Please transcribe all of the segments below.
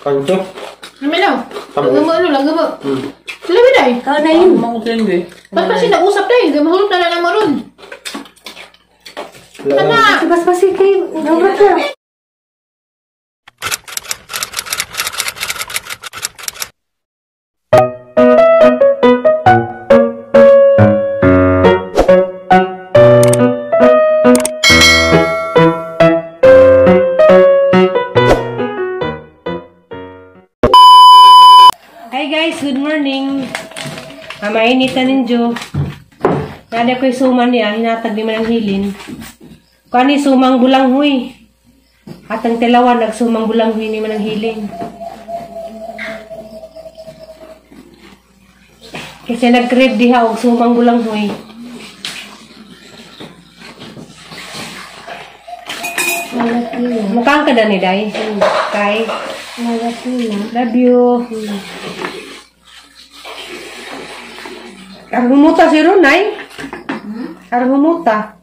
Kanto? Ano? Lagamo ano, lagamo. Labi na eh. Kau na yun. Ba't pa siya nag-usap na eh? Mahulog na lang mo ron. Tama! Bas-basi kay Robert na. Hi guys, good morning. Mainit na ninyo. Nada ko'y suman niya, hinatag ni man ang hilin. Kani sumang bulanghoy. At ang tilawan, nagsumang bulanghoy ni man ang hilin. Kasi nag-crave diha og sumang bulanghoy. Mukhang ka na ni Day. Kay. Love you. Arang humuta si Ronay. Arang humuta.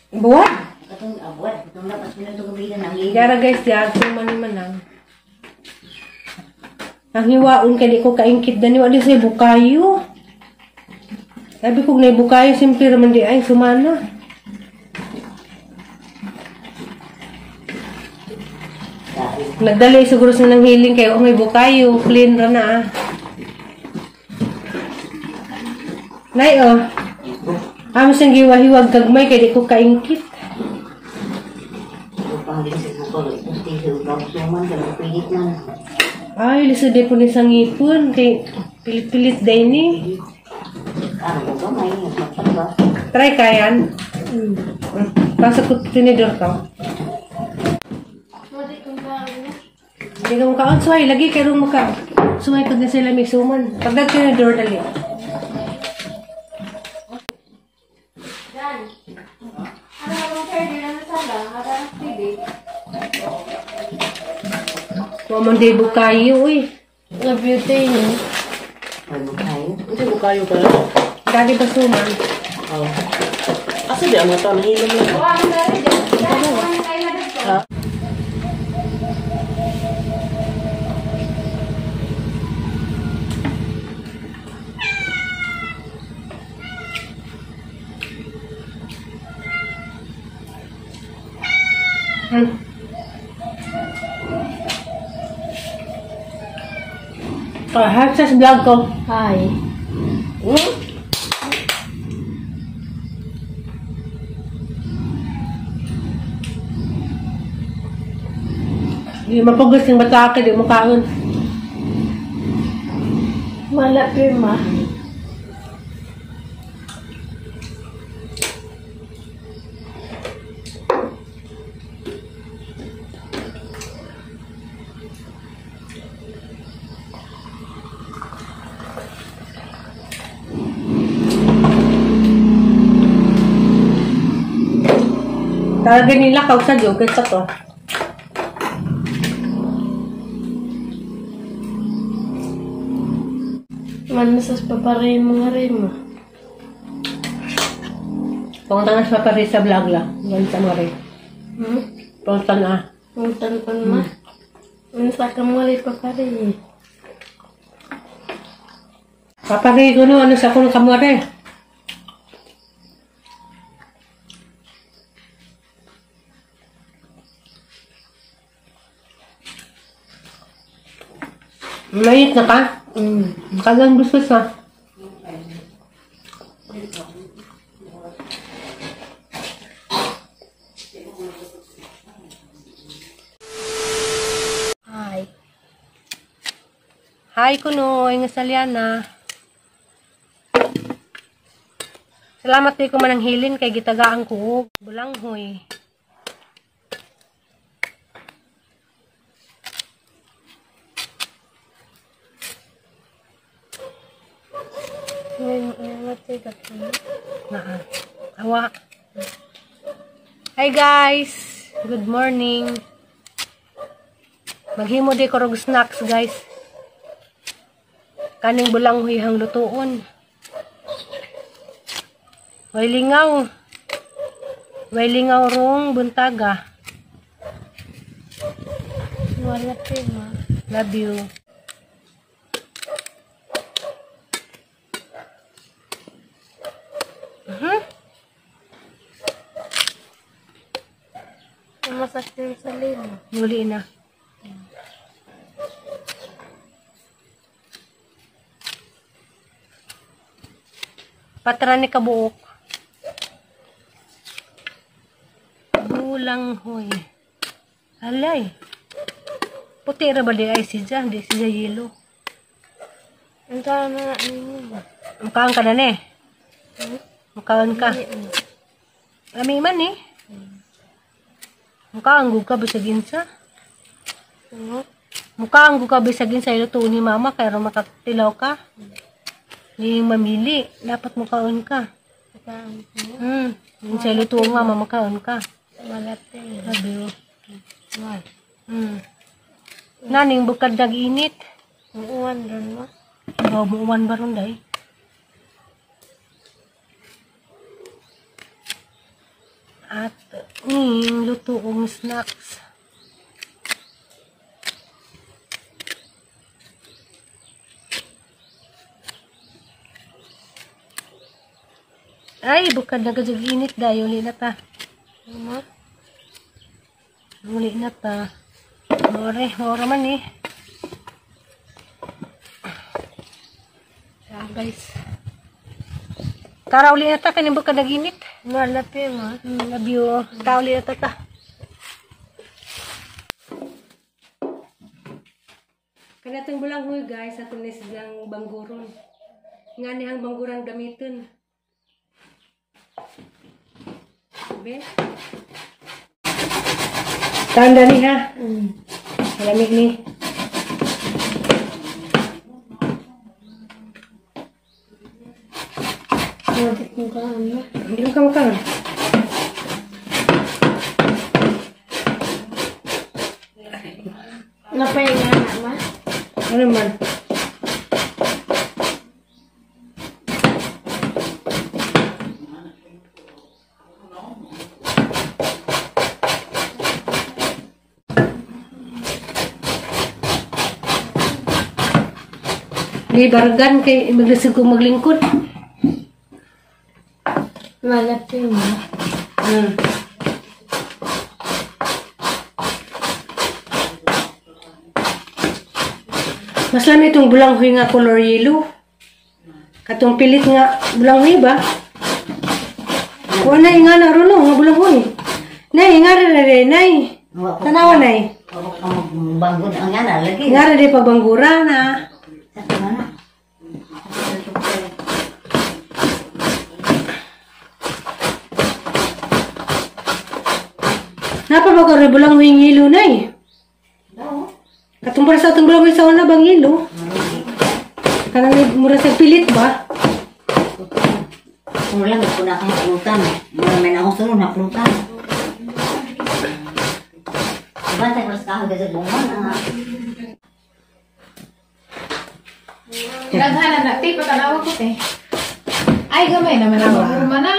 Buwan? Yara guys, yara. Suman man lang. Ang hiwaon kay di ko kaingkit dani. Wala siya bukayo. Sabi ko na bukayo, simple raman di ay sumana. Nagdali siguro sa nang hiling kayo. May bukayo. Clean ra na ah. Nay, oh. Amo siyang giwahiwag gagmay kay di ko kaingkit. Ay, lisod di po ni sa ngipon. Kay pilit-pilit day ni. Try kayan. Pasok ko tinidor ko. Hindi ka mukhaon. Suhay, lagi kayo rong mukha. Suhay ko din sila may suman. Pagdag tinidor dali. Wa man day bukayo uy. Love you tayo. Ay, bukayo. Kasi bukayo ka na. Dali ba suman? Oo. Asa di ang mata? Nahilom lang. Ha? Hi sa vlog ko. Hi. Di mapugos yung batake, di mo kaon. Wala pirma. Talaga nila kau sa joke sa to. Manasas paparay mga remo. Punta na sa paparay sa vlog lang. Yan sa mga rin. Punta na. Punta na ma. Manasa ka mga rin paparay. Paparay ko no. Ano sa kuno kamare? Mait na ka? Kagang gusto sa. Hi. Hi kunoy nga salyana. Salamat di ko manang hilin kay gitagaan ko bulanghoy. Naa. Awa. Hi guys. Good morning. Maghimo di ko og snacks guys. Kaning bulanghoy hang lutuon. Way lingaw. Way lingaw rong buntaga. Wala pa ma. Love you. Masakit sa limo. Muli na. Patra ni kabuok. Bulanghoy. Alay. Puti ra ba di ay siya? Di siya yelo. Ang tama na ninyo ba? Mukaan ka na ni. Mukaan ka. Ami man eh. Mukaan gud ka bisag insa. Ano? Mukaan gud ka bisag insa iluto ni mama kay ro makatilaw ka. Ni mamili, dapat mukaon ka. Mukaan ko. Insa iluto nga mama makaon ka. Wala pa. Sabi ko. Wala. Naning bukad nag-init. Muuwan ron mo. Oh, muuwan ba ron day? At ning luto kong snacks. Ay, bukad na gajag init day. Uli na ta. Ano? Uli na ta. More, more man eh. Ah, guys. Tara, uli na ta. Kaning bukad nag-init. Wala pa ma. Love you. Ta, uli na ta ta. Kanatong bulanghoy guys, ato ni silang bangguron. Nga ni ang bangguran gamiton. Be? Tanda ni ha. Malamig ni. Hindi mo ka makaon. Napahinga na ma? Ano man? Di bargan kay maglisod ko maglingkod. Malapit mo. Mas lami itong bulanghoy nga color yellow. Katong pilit nga bulanghoy ba? Kuha na nga na ron nga bulanghoy. Nay, nga rin rin, nay. Tanawa, nay. Banggod ang nga na lagi. Nga rin pabanggura na. Napa ba ka rin bulanghoy ng yellow, nay? Katong para sa atong bulanghoy sa una bang yellow? Kanang mura sa pilit ba? Kung lang ko na akong pulutan. Mura may na akong sunod na pulutan. Bantay ko sa kahoy kasi bungan. Naghanan na, te, patanawa ko, te. Ay, gamay naman ako. Kurma na.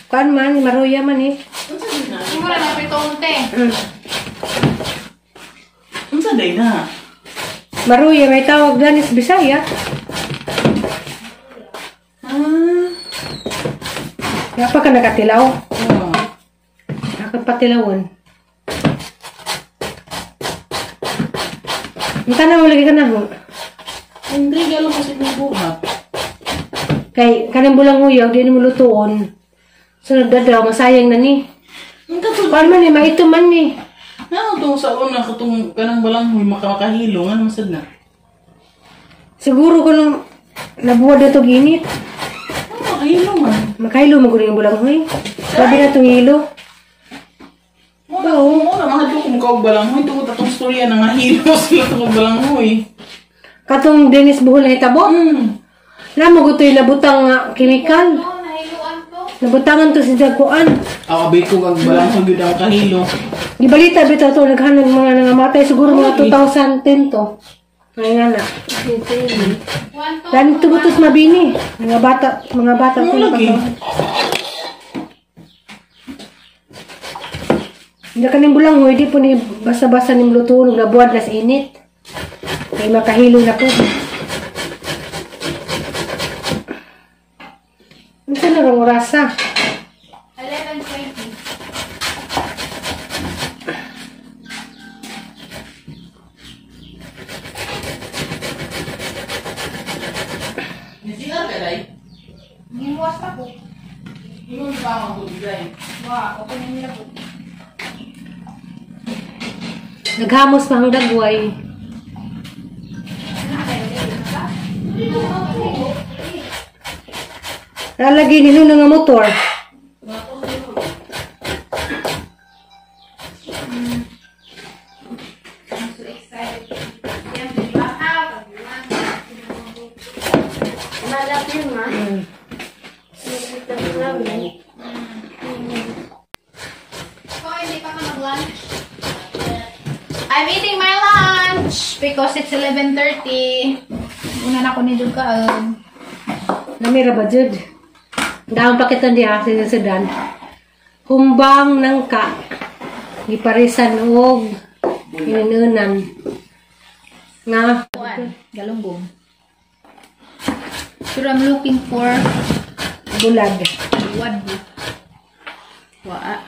Kuan man, maruya man eh. Mura na pitong, te. Unsa day na? Maruya, may tawag ganis Bisaya. Ah. Kaya pa ka nakatilaw? Oo. Nakapatilawon. Ang tanaw lagi ka na ho. Hindi, galo kasi may buhat. Kay kanang bulang huyaw, di mo lutuon. Sunod na daw, masayang na ni. Ang katong, Kuan man eh, maito man ni. nga itong sa una, katong kanang balanghoy, makakahilo, nga naman sad na. Siguro ko nung nabuwad na itong init. Ah, makahilo man. Makahilo mo yung bulanghoy. Sabi na itong hilo. Muna, muna, mahal ko kung kaog balanghoy. Tungod atong storya na nga hilo sila tungod balanghoy. Katong Dennis Buhol na hitabo. Namo guto'y nabutang nga chemical. Oh, nahiluan to. Nabutangan to si Jaguan. Ako abay ko kag balanghoy gyud ang kahilo. Gibalita bitaw to naghanag mga nangamatay siguro mga 2010 to. Ngayon na. Dahil tumutos mabini. Mga bata Ano to lagi? napatawa. Hindi ka ning bulanghoy, di po ni basa-basa ning luto nung nabuad na sa init. Kay makahilo na po. Unsa na rong orasa? 11:20. Nisigar ka, day? Gimuwas pa ko. Ingon ba ang tubig, Wa, okay na nila po. Naghamos pa ang dagway. Nalagi nilo na nga motor. I'm so excited. Malapit ma. Oh, hindi pa ka mag-lunch? I'm eating my lunch because it's 11:30. Una na ako ni kaon. Namira ba, Jud? Dahon pa kita niya, sinusudan. Humbang ng ka. Giparisan og ininunan. Nga. Galunggong. Pero I'm looking for Bulad. Wad. Waa.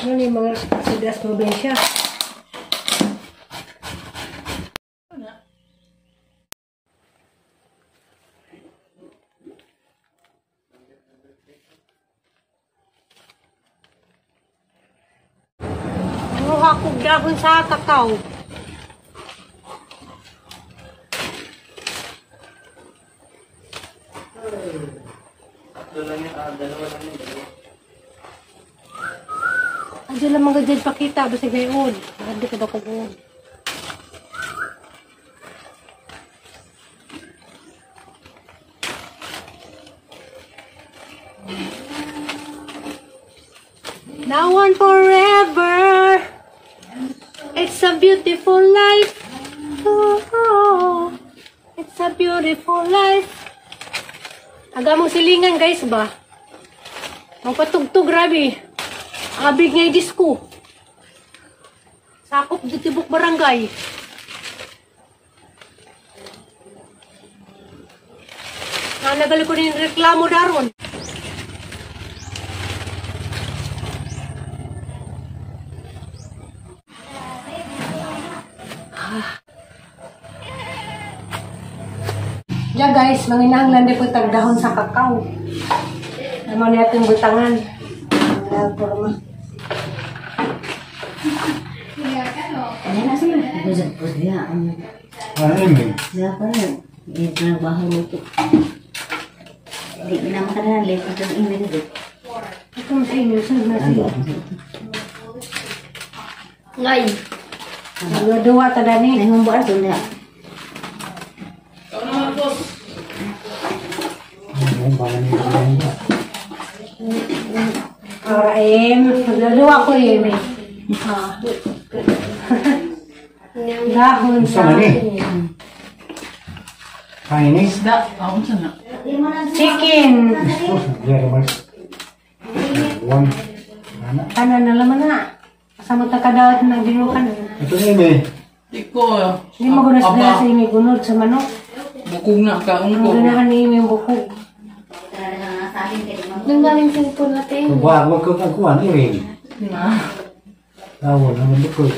Ano yung mga sidas probinsya? Manguha kog dahon sa kakao. Andiyan lang mga dyan pakita, basta gayon. Hindi ka ba kung. Now and forever, it's a beautiful life. Oh, it's a beautiful life. Aga mong silingan guys ba? Magpatugtog, grabe. Abig ngay disco. Sakop di tibok barangay. Nanagal ko rin reklamo daron. Ya guys, manginahanglan di po tagdahon sa kakao. Naman natin butangan. Ang forma. Ano na siya? Pus dia. Ano yun? Dia pa rin. Hindi trabaho nito. Hindi naman ka na lang. Ito ang email dito. Ito mas inyo, sunod na siya. Ngay. Dua-dua ta dani. Nahumbo ato na. Ikaw naman, boss. Ano ba niya? Ora em, dua ko em. Ah. Dahon sa Gusto mo ni? Kain ni? Isda. Ako sana. Chicken. Very much. One. Ano? Ano na laman na. Kasama ta kadawat na ginukan. Ito ni may. Di ko. Hindi mo gunas na sa imi gunod sa manok. Bukog na kaon Ang ko. ganahan ni imi yung bukog. Nang galing cellphone natin. Kung wag wag ko kagkuhan iring. Na. Tawon ang bukog.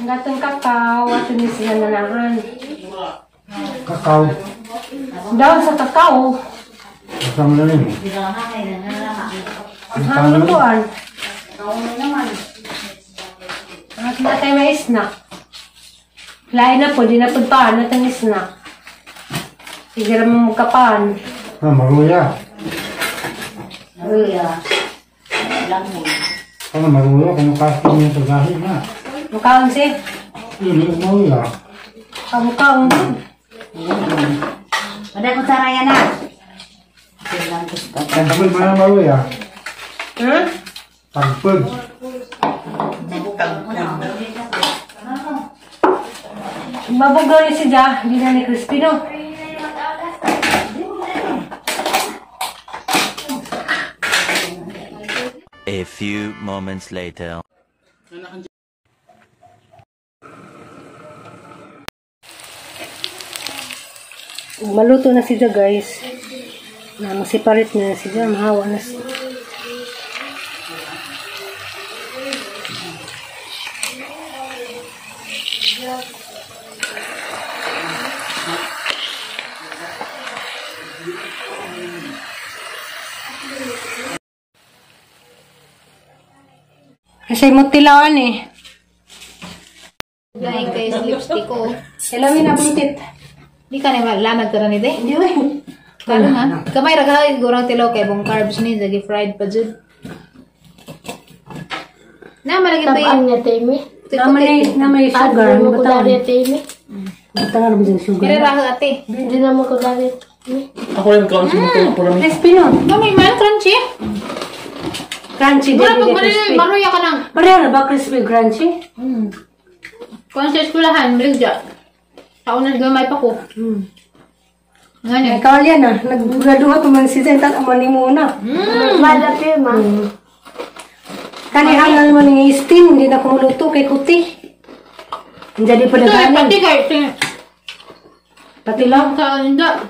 Ang gatong kakao, ato ni siya nanahan. Kakao. Dahon sa kakao. Kasama na rin. Ang hanglutuan. Ang na tayo may snack. Lain na po, di na po pa, natang snack. Sige naman magkapan. Ah, maruya. Maruya. Langoy. Ano maruya? Kung kasi niya sa gahi na. Mukhaon si? Yun, maruya. Kamukhaon. Wala ko saraya na. Tagpag ba na maruya? Hmm? Tagpag. Mabugaw ni si Ja, hindi na ni Crispino. A few moments later. Maluto na siya guys. Na masiparit na siya, mahawa na siya. Kasi mo tilawan eh. Lain kay lipstick ko. Kailangan na buntit. Di ka na lamag ka ni de. Hindi weh. Kano ha? Kamay ra ka gurang tilaw kay bong carbs ni dagi fried pa jud. Na malagi pa Tabang niya, Timmy. Na may sugar. Ano ko dari, Timmy? Butang na ba sugar? Kira ra ate. Hindi na mo ko dari, Timmy. Ako rin kaon sa mga pura mi. Crispy no? Kamay man crunchy. Crunchy Mura din, pag crispy. maruya ka nang. Pareho na ba crispy crunchy? Kung sa eskwelahan, biligya. Ako na gamay pa ko. Nga niya. Ikaw yan ah. Naggraduha pa man siya. Tan amani muna. Malaki, ma. Kani hangal mo ning steam, hindi na kumuluto kay kuti. Jadi pa Ito ay naganan. pati kay Pati lang. Kaon da.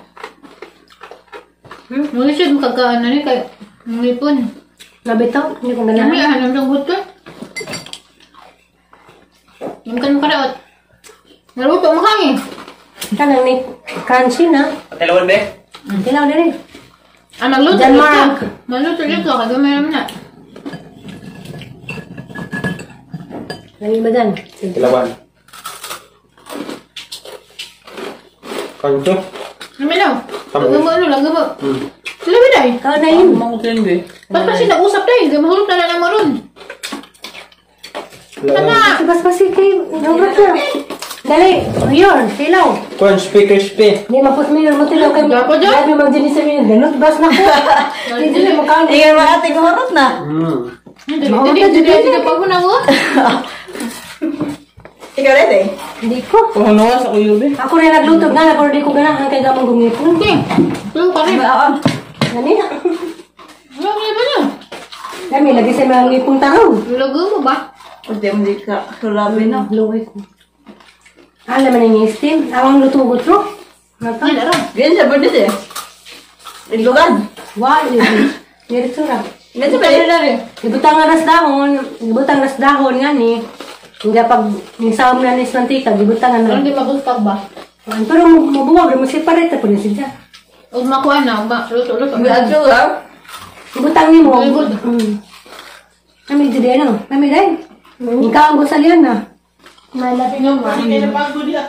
Nung siya makagkaan na ni kay ngipon. Nabitaw, hindi ko Kami ganahan. hanam ng gusto. Yung kan makadaot. Naluto mo kami. Kanang ni crunchy na. Patilawan be? Tilaw din eh. Ah, magluto Jan dito. Mark. Magluto dito. Kaya meron na. Lagi ba dyan? Tilawan. Kanto? Ano daw? Lagi mo ano, lagi mo. Sila ba day? Ikaw na yun. Mga hotel be. Ba't pa sila usap day? Mahulog na lang mo ron. Tama! Bas-basi kay Robert na. Dali, yun, tilaw. Crispy, crispy. Hindi mapos mayor mo tilaw kay Dapat dyan. Grabe mag-dini sa mayor. Ganun, bas na ko. Hindi na mukhaan. Hindi ka makati kumurot na. Dali, dali, dali, dali, pag na ko. Ikaw rin eh. Hindi ko. Pahunawa sa kuyo be. Ako rin nagluto na, pero di ko ganahan kay gamang gumipon. Hindi. Pero ka rin. Oo. Gani na. Wala ba niya? Dami, lagi sa mga ngipong tao. Lagi mo ba? Hindi mo di ka kulabi no. Luwi ko. Alam mo na yung steam. Awang luto ko tro. Nata? Yan, araw. Ganyan siya pwede siya. Itlogan. Wow, yun. Diretso ra. Ganyan siya pwede na rin. Ibutang nga ras dahon. Ibutang ras dahon nga ni. Hindi pag nisawam na ni mantika, ibutang Pero na. hindi magustag ba? Pero mabuwag, mo si paret po din siya. Huwag makuha na. Luto, luto. Adyo ka. Ibutang ni mo. Very good. Kami dito ano? Kami dai. Ikaw ang gusalian na. Malaki, ma. Hindi napagod ya.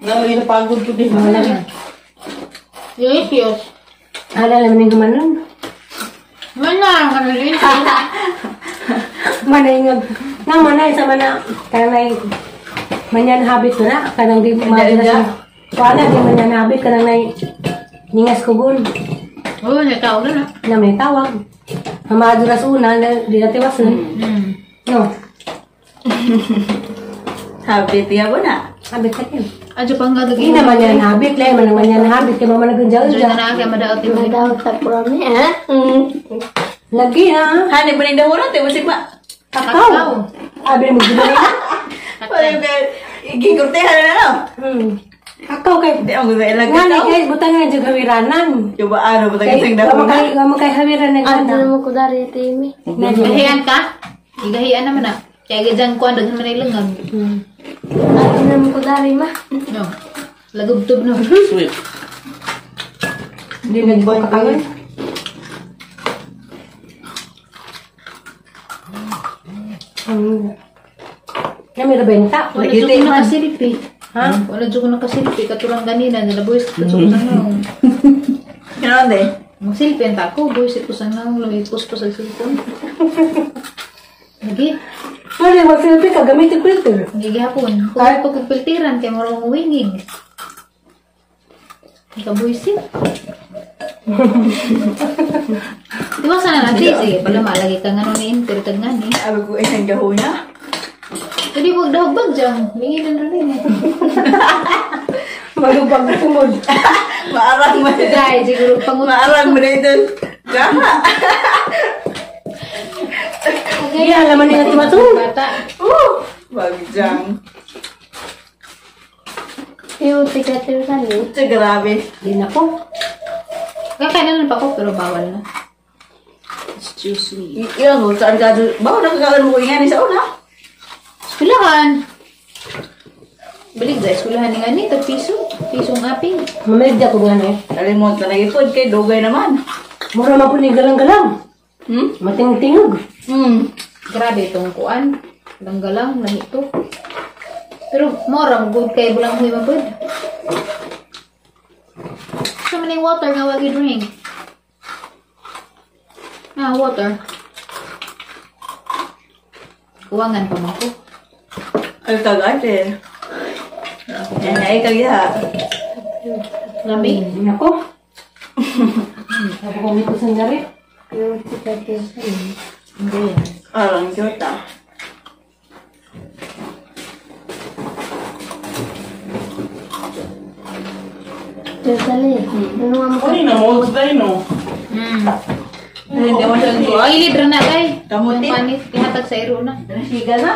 Nalagi napagod ko din. Wala na. Delicious. Ala naman yung gumanon. Mana, kanalin. Manay nga. Nang manay sa mana. Kanay. Manyan habit ko na. Kanang di madulas. Wala di manyan habit. Kanang nay. Ningas kugon. Oo, natawag na. Na may tawag. Mamadulas una. Di na tiwasan. No. Habit ya ko na. Habit ka yun. Adyo pang gagawin. Hindi naman yan habit. Lain man naman yan habit. Kaya mama nagundya-undya. Adyo na kaya madaot yung Madawag sa purami, eh? Lagi ha. Hani ba ning dahurot eh musik ma. Kakaw. Abi mo gudali na. Wala yung kay gikurtehan na no. Kakaw kay. Hindi ako gagawin lang Nga ni guys, butang nga dyan hawiranan. Coba ano ba Kay, isang wa dahurot. makay hawiran na Ano gana. mo ko dari, Timmy? Gahian ka? Igahian naman na. Kaya gadyan ko ang daghan man ilangag. Ano mo ko dari, ma? No. Lagubtob no. Sweet. Hindi nagbukakangan. Kami rabenta. Wala dyan ko nakasilip eh. Ha? Wala dyan ko nakasilip eh. Katurang ganina. Nila boys. Katurang sa naong. Ano de? Magsilip yan ta ako. Boys ko sa naong. Lumipos ko sa cellphone. Lagi. Wala, mag-selfie ka, gamitin filter. Hindi gihapon. Kung ay pagpiltiran, kaya marong wingig. Ikabuisit. Di ba sana natin? Sige, pala malagi ka nga nun ni Inter, tag nga ni. Abi ko isang dahuna. Pwede wag dahugbag dyan. Minginan rin eh. Malubag sumod. Maarang mo. Dahil siguro pangut. Maarang mo na ito. Gaha. Kagay. Iya, laman ni nga timatong. Bata. Bagjang. Yung tikat yung sali. Ito, grabe. Di na ko. Kakainan pa ko pero bawal na. It's too sweet. Ilang mo, saan ka? Bawa nakakaon mo ko ingani sa una. Eskwelahan. Balik sa eskwelahan ni nga ni, tag piso. Pisong aping. Mamalig di ako nga na eh. Kalimot ka na ipod kay dugay naman. Mura man po ni galang-galang. Hmm? Mating-tingog. Hmm. Grabe itong kuan. Langgalang, lami to. Pero mora, good kay bulang huy mapod. So many water nga wag drink. Ah, water. Kuwangan pa man ko. Ay, tagate. Yan ay kagya. Lami. Di na ko. Sabi ko nito sandali. Yung tikat yung sali. Arang cute ah. Yung sali. Ano nga mo? Ano na molds dahil no? Ay, Hindi mo siya kuha. Gilid ra na kay. Kamuti. Ang Panit, ihatag sa iro na. Nasiga na.